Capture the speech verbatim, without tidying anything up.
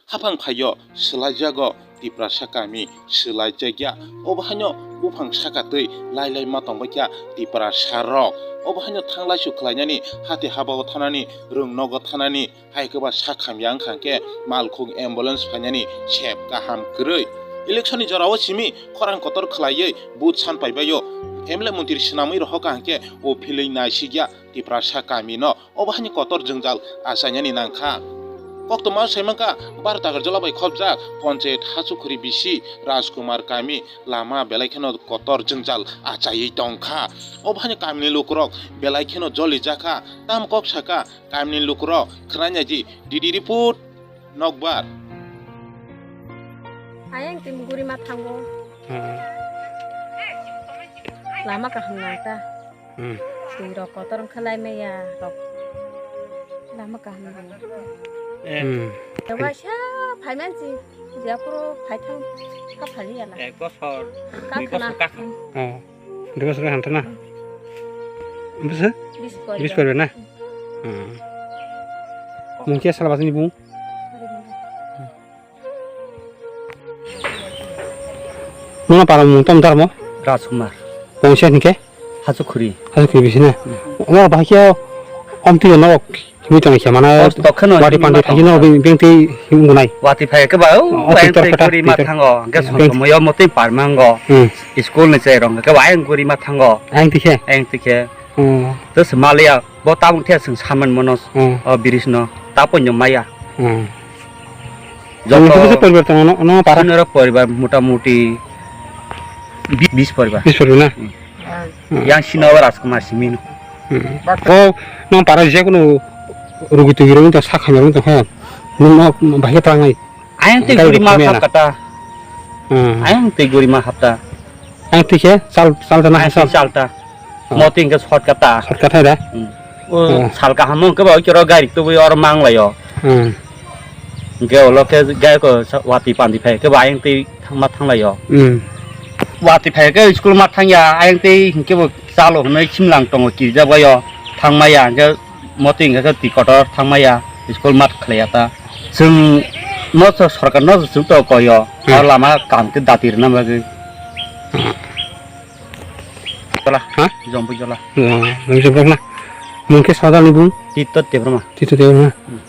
Haphang phaio swlaijago Tiprasa kami swlaijakya. Obo haino buphang saka twi lai lai ma tongbaikha Tiprasa rok. Obo haino thanglaisu khlainani hati habao thanani rwng nogo thanani hai khe ba sak hamya wngkha hwnkhe malkhung ambulance phainani sep kaham kwrwi. Election ni jorao simi khorang kotor khlaiwi vote san paibaio M L A montri swnamwi rohorkha hwnkhe o philwi naisikya Tiprasa kami no. Obo haini kotor jwngjal achainani nangkha. Koktwma saimankha Bharat Agarjala bai khopjak Panchayat Hachukhuri bisi Rajkumar kami lama belai kheno kotor jwngjal achaiwi tongkha. Obo haini kamini lukurok belai kheno jolijakha. Tamo kok sakha kamini lukurok khwnai naidi D D report nokbar. Ayang tini gurima thango. Hmm. Lama kaham nang ta. Hmm. Twi rok kotor wngkha lai maya rok. Lama kaham nang ta. Hmm. Waisa phaimansi. Jephuru phaithang kha phaliya na. Ek bosor, dui bosor kakha. Oh. Dui bosor hamtana. Hmm. Bwswk? Bis poriba. Bis poriba na? Hmm. Mungkhe sala basini bung? Nungno para mung tom darmo? Rajkumar. Pongsa hingke? Hachukhuri. Hachukhuri bisina. Hmm. Omo bahai khe omtwi no himwi tong khe mana. Os tokheno wati himwi pandi ma thaji no tong. Beng tei himwi gunai. Wati phai khe ba o, o, beng tei guri ma thango. Hingke somoyo motwi parmango. Hmm. School ni chai rong khe ba ayang guri ma thango. Ayang tikhe? Ayang tikhe. Hmm. To se maliya. Bo tabuk the chwng saman mono, hmm, o bridge no ta poino maya. Hmm. Joto joto poribar tongo no, no para? Chini oro poribar mota moti bi-, bis poribar. Bis poribar na? Hmm. Hmm. Yang sino Rajkumar simi no. Hmm. O no para je kono rugi tugi rong ta sakha rong ta ha. Nung no bahai ta ngai. Ayang tei guri ma hap kata. Hmm. Ayang tei guri ma hap ta. Ayang tei khe chal, chal ta na. Ayang tei chal ta. Hmm. Motwi hingke shortcut ta. Shortcut hai da? Hmm. O, hmm, sal kaham hingke ba oro gari tubui oro mang lai o. Hmm. Hingke ulo khe gari ko sa-, wati pandi phai khe ba ayang tei thangma thang lai o. Hmm. Wati phai khe school ma thang ya ayang tei hingke bo chalo hwnwi simlang tongo kirijak bai o thang ma ya hingke. Motwi hingke khe twi kotor thang maya, school mat khlaiya ta. Chwng no so-, sorkar no chwng to koyo, hmm, o lama kam khe dati rwna bagwi. Hmm. Jola. Ha? Jompu jola. Oh, jompu jola na. Mung khe sadal ni bung? Tito Debbarma. Tito Debbarma. Hmm.